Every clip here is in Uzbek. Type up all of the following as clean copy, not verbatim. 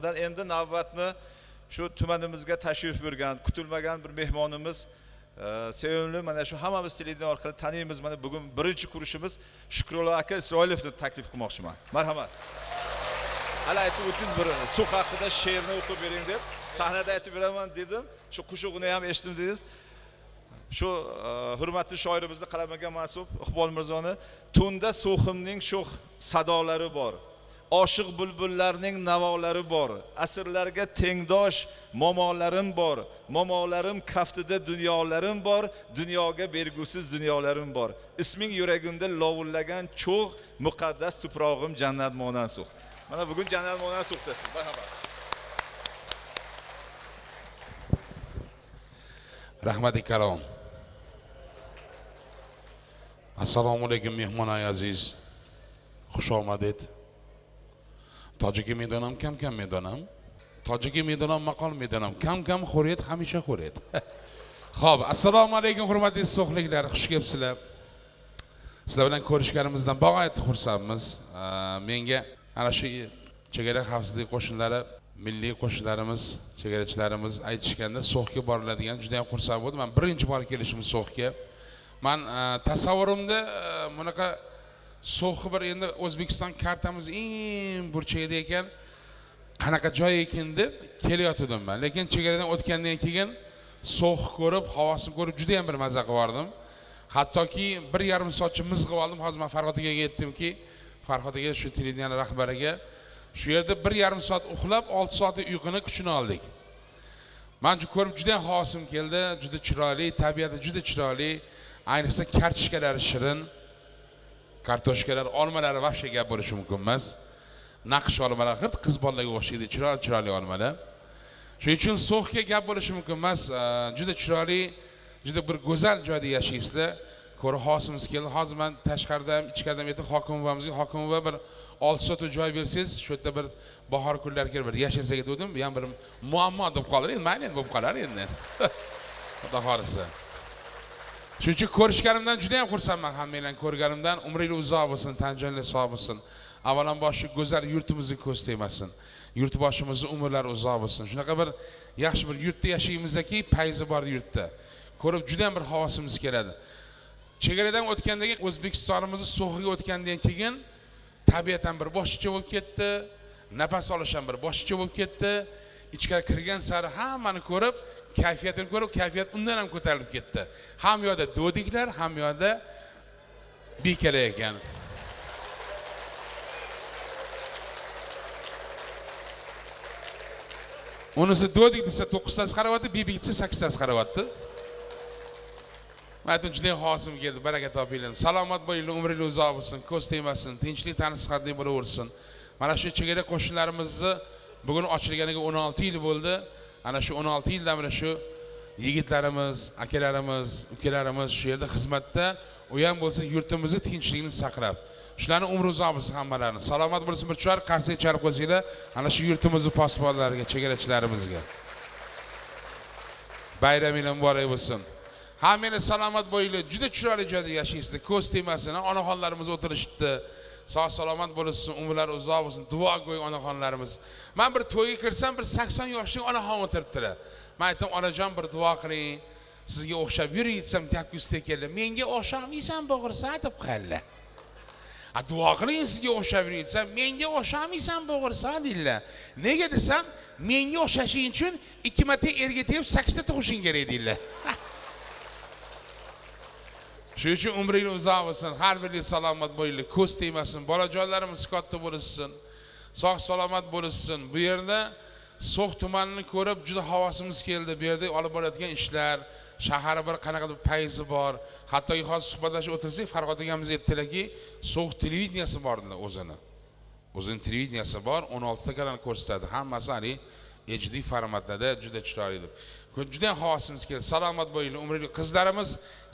Endi navbatni shu tumanimizga tashrif buyurgan kutilmagan bir mehmonimiz, sevimli, mana shu hammamiz televideniye orqali taniymiz. Mana bugun birinchi ko'rishimiz Shukrullo aka Isroilovni taklif qilmoqchiman. Marhamat. Hali aytib o'tdingiz, bir suv haqida she'rni o'qib bering deb, sahnada aytib beraman dedim. Shu qo'shig'ini ham eshitdim dedingiz. Shu hurmatli shoirimizni qalamiga mansub Iqbol Mirzoni tunda so'ximning sho'x sadolari bor, oshiq bulbullarning navolari bor, asrlarga tengdosh momolarim bor, momolarim kaftida dunyolarim bor, dunyoga bergusiz dunyolarim bor. Isming yuragimda lovullagan cho'g', muqaddas tuprog'im jannat monand suv. Mana bugun jannat monand suvdasiz. Marhamat. Rahmati kalom. Assalomu alaykum mehmonay aziz. Xush omadid. Tojiki medonam, kam kam medonam. Tojiki medonam, maqol medonam. Kam kam xo'riyat, hamisha xo'riyat. Xo'p, assalomu alaykum hurmatli so'xliklar, xush kelibsizlar. Sizlar bilan ko'rishganimizdan bag'oyat xursandmiz. Menga ana shu chegara xavfsizlik qo'shinlari, milliy qo'shinlarimiz, chegarachilarimiz aytishganda So'xga boriladigan juda ham xursand bo'ldim. Men birinchi bor kelishim So'xga. Men tasavvurimda bunaqa So'xi bir endi O'zbekiston kartamiz eng burchagida ekan, qanaqa joy ekan deb kelayotgandim men. Lekin chegaradan o'tgandan keyin So'x ko'rib, havosini ko'rib juda ham bir maza qilib yubordim. Hattoki 1,5 soatcha mizg'ib oldim. Hozir men Farhod akaga aytdimki, Farhod aka shu televideniye rahbariga shu yerda 1,5 soat uxlab, 6 soatlik uyquni kuchini oldik. Men ko'rib juda ham havosim keldi, juda chiroyli, tabiati juda chiroyli, ayniqsa kartoshkalari shirin. Kartoshkalar, olmalari vahshiy gap bo'lishi mumkin emas. Naqsh olmalar g'irt qiz bolalarga o'xshaydi, chiroyli chiroyli olmalar. Shuning uchun So'xga gap bo'lishi mumkin emas. Juda chiroyli, juda bir go'zal joyda yashaysizlar. Ko'ra hosimiz keldi. Hozir men tashqaridan ham, ichkaridan aytib hokim buvamizga, hokim buva bir 6 soat joy bersangiz, shu yerda bir bahor kunlari kelib bir yashasak dedim. Bu ham bir muammo deb qolar endi, mayli endi bo'lib qolar endi. Xudo xolisa. Shuning uchun ko'rishganimdan juda ham xursandman, hammanglarni ko'rganimdan. Umringiz uzoq bo'lsin, tan-joningiz sog' bo'lsin. Avvalambor shu go'zal yurtimizga ko'z tegmasin. Yurtboshimizni umrlari uzoq bo'lsin. Shunaqa bir yaxshi bir yurtda yashaymizki, fayzi bor yurtda. Ko'rib juda ham bir havosimiz keladi. Chegaradan o'tgandagi O'zbekistonimizni So'xiga o'tgandan keyin tabiat ham bir boshqacha bo'lib ketdi, nafas olish ham bir boshqacha bo'lib ketdi. Ichkari kirgan sari hammani ko'rib, kayfiyatini ko'rib, kayfiyat undan ham ko'tarilib ketdi. Ham yo'da dodiklar, ham yo'da bekalar ekan. Unisi dodik desa 9tasi qarayapti, bibik desa 8tasi qarayapti. Men aytdim, juda hosim keldi, baraka topinglar. Salomat bo'linglar, umringiz uzoq bo'lsin, ko'z tegmasin, tinchlik, tani sihatli bo'laversin. Mana shu chegara qo'shinlarimizni bugun ochilganiga 16 yil bo'ldi. Ana shu 16 yildan beri shu yigitlarimiz, akalarimiz, ukalarimiz shu yerda xizmatda, u ham bo'lsa yurtimizni tinchligini saqlab. Shularni umri uzoq bo'lsin hammalarini. Salomat bo'lsin, bir chor qarsak chalib qo'ysanglar, ana shu yurtimizni posbonlariga, chegarachilarimizga. Bayramingiz muborak bo'lsin. Hammanglar salomat bo'linglar. Juda chiroyli joyda yashaysizlar. Ko'z tegmasin. Onaxonlarimiz o'tirishibdi. Sog' salomat bo'lsin, umrlari uzoq bo'lsin. Duogo'y onaxonlarimiz. Men bir to'yga kirsam, bir 80 yoshli onaxon o'tiribdilar. Men aytdim, onajon bir duo qiling. Sizga o'xshab yuring desam, gapga ustiga keldi. Menga o'xshamaysan, bo'g'irsa deb qo'ydilar. A duo qiling, sizga o'xshab yuring desam, menga o'xshamaysan, bo'g'irsa deydilar. Nega desam, menga o'xshashing uchun 2 marta erga tegib 8 ta tug'ishing kerak deydilar. Shuning uchun umringiz uzoq bo'lsin, har biringiz salomat bo'linglar, ko'z tegmasin, bolajonlarimiz katta bo'lsin, sog' salomat bo'lsin. Bu yerda So'x tumanini ko'rib juda havosimiz keldi. Bu yerda olib borayotgan ishlar, shahar bir qanaqadir fayzi bor. Hattoki hozir suhbatlashib o'tirsak, Farhod akamiz aytdilarki, So'x televideniyasi bor dedilar o'zini. O'zining televideniyasi bor, 16 ta kanal ko'rsatadi. Hammasi hali HD formatlarda juda chiroyli deb. Juda ham havosimiz keldi. Salomat bo'linglar, umringiz qizlarimiz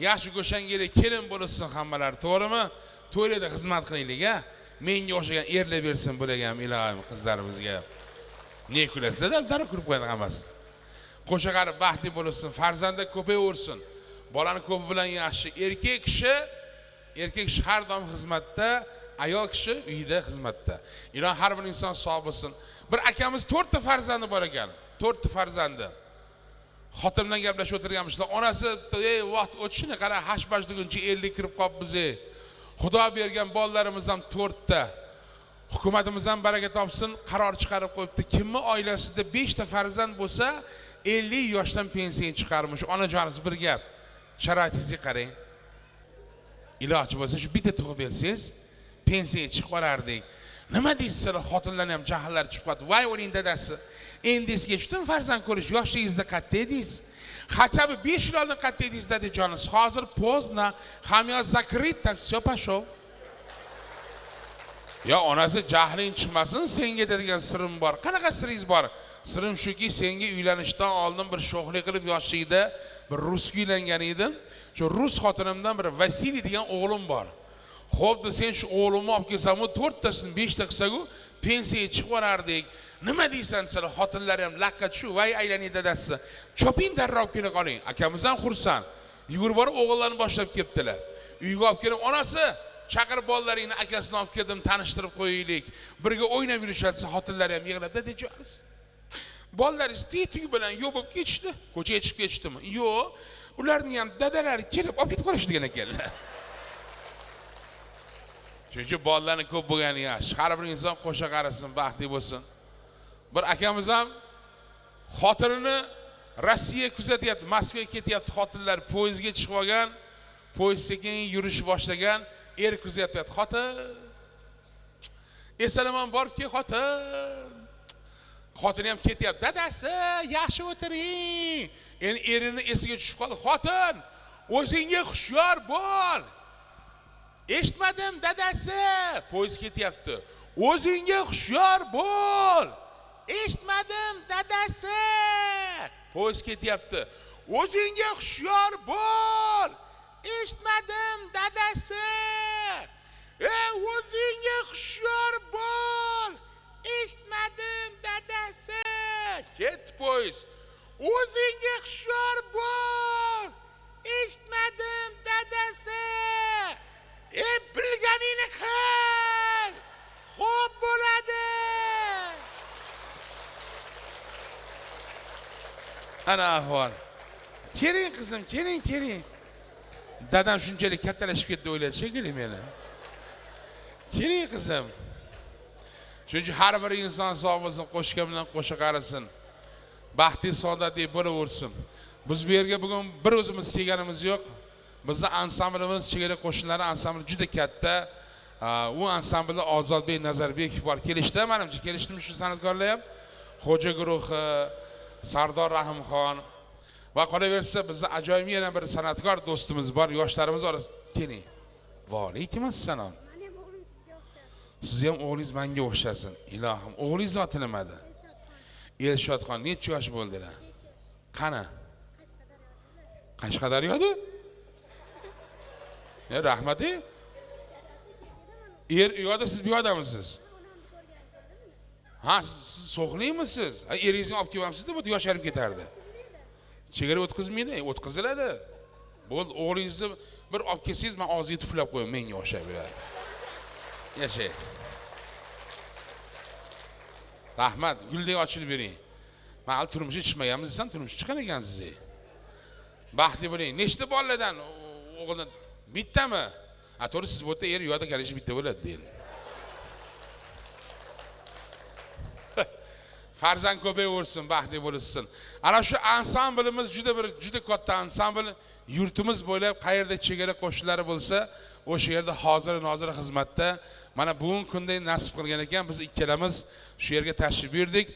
yaxshi go'shangalik kelin bo'lsin hammalari, to'g'rimi? To'ylarda xizmat qilaylik, a? Menga o'xshagan erlar bersin bularga ham ilohim qizlarimizga. Ne kulasizlar, darrov kulib qo'yadi hammasi. Qo'sha qarib baxtli bo'lsin, farzandlar ko'payaversin. Bolani ko'pi bilan yaxshi. Erkak kishi har doim xizmatda, ayol kishi uyida xizmatda. Ilohim har bir inson sog' bo'lsin. Bir akamiz 4 ta farzandi bor ekan. 4 ta farzandi. Xotin bilan gaplashib o'tirganmishlar. Onasi, ey vaqt o'tishini qara, hash-bash deguncha 50 kirib qolibmiz. Xudo bergan bolalarimiz ham 4 ta. Hukumatimiz ham baraka topsin, qaror chiqarib qo'yibdi. Kimni oilasida 5 ta farzand bo'lsa, 50 yoshdan pensiyaga chiqarmish. Onajonimiz bir gap. Sharoitingizga qarang. Iloji bo'lsa shu bitta tug'ib bersangiz, pensiyaga chiqib olardik. Nima deysizlar, xotinlarni ham jahllari chiqib qoldi. Voy uning dadasi. Endi sizga tushdim farzand ko'rish, yoshligingizda qatta edingiz? Хотя бы 5 yil oldin qatta edingiz dadajonimiz. Hozir поздно, hamyon закрыто, всё пошел. Ya onasi jahling chiqmasin, senga degan sirim bor. Qanaqa siringiz bor? Sirim shuki, senga uylanishdan oldin bir sho'xlik qilib yoshligida bir rusga uylangan edim. Shu rus xotinimdan bir Vasiliy degan o'g'lim bor. Xo'p, sen shu o'g'limni olib kelsam, u 4 tasini 5 ta qilsak-u, pensiyaga chiqib olardik. Nima deysan sizlar? Xotinlar ham laqqa tushu, voy aylaning dadasi. Choping darrov kelib qoling. Akamiz ham xursand. Yugurib borib o'g'illarni boshlab kelibdilar. Uyga olib kelib, onasi chaqirib bolalaringni akasini olib keldim, tanishtirib qo'yaylik. Birga o'ynab yurishadi, xotinlar ham yig'lab, dadajonimiz. Bolalaringiz tetik bilan yo'q bo'lib ketishdi. Ko'chaga chiqib ketishdimi? Yo'q. Ularning ham dadalari kelib olib ketib qolishdi degan ekanlar. Shuning uchun bolalarni ko'p bo'lgani yaxshi. Har bir inson qo'sha qarasin, baxtli bo'lsin. Bir akamiz ham xotinini Rossiya kuzatyapti, Moskvaga ketyapti, xotinlar poyezdga chiqib olgan, poyezd sekin yurish boshlagan, er kuzatyapti. Xotin, esalomon borib kel, xotin. Xotini ham ketyapti. Dadasi, yaxshi o'tiring. Endi erini esiga tushib qoldi. Xotin, o'zingga hushyor bo'l. Eshitmadim, dadasi. Poyezd ketyapti. O'zingga hushyor bo'l. Eshitmadim, dadasi. Poyezd ketyapti. O'zingga hushyor bo'l. Eshitmadim, dadasi. O'zingga hushyor bo'l. Eshitmadim, dadasi. Ketdi poyezd. O'zingga hushyor bo'l. Eshitmadim, dadasi. Bilganingni qil. Xo'p bo'ladi. Ana ahvol. Keling qizim, keling, keling. Dadam shunchalik kattalashib ketdi o'yladi shekilli meni. Keling qizim. Shuning uchun har bir inson sog' bo'lsin, qo'shgan bilan qo'sha qarasin. Baxtli saodatli bo'laversin. Biz bu yerga bugun bir o'zimiz kelganimiz yo'q. Bizning ansamblimiz, chegara qo'shinlari ansambli juda katta. U ansamblda Ozodbek Nazarbekov bor. Kelishdi, menimcha kelishdimi shu san'atkorlar ham? Xo'ja guruhi, Sardor Rahimxon va qolaversa bizning ajoyib yana bir san'atkor do'stimiz bor, yoshlarimiz orasida. Keling. Va alaykum assalom. Mening o'g'lim sizga o'xshadi. Siz ham o'g'lingiz menga o'xshasin. Ilohim, o'g'lingiz oti nimada? Elshotxon. Necha yosh bo'ldilar? 5 yosh. Qani? Qashqadaryoda. Rahmat. Er u yoqda, siz bu yoqdamisiz? Ha, siz so'xlimisiz? Ha, eringizni olib kelmamsiz-da, bu yosharib ketardi. Chegara o'tkazmaydi, o'tkaziladi. Bo'ldi, o'g'lingizni bir olib kelsangiz, men og'ziga tuflab qo'yaman, menga o'xshab yuradi. Yashay. Rahmat, guldek ochilib bering. Men hali turmushga chiqmaganmiz desam, turmushga chiqqan ekansiz. Baxtli bo'ling. Nechta boladan o'g'ildan? Bittami? Ha, to'g'ri, siz bu yerda er, u yoqda kalishi bitta bo'ladi deydi. Farzand ko'payaversin, baxtli bo'lishsin. Ana shu ansamblimiz juda bir juda katta ansambl. Yurtimiz bo'ylab qayerda chegara qo'shinlari bo'lsa, o'sha yerda hozir nozir xizmatda. Mana bugungi kunda nasib qilgan ekan, biz ikkalamiz shu yerga tashrif buyurdik.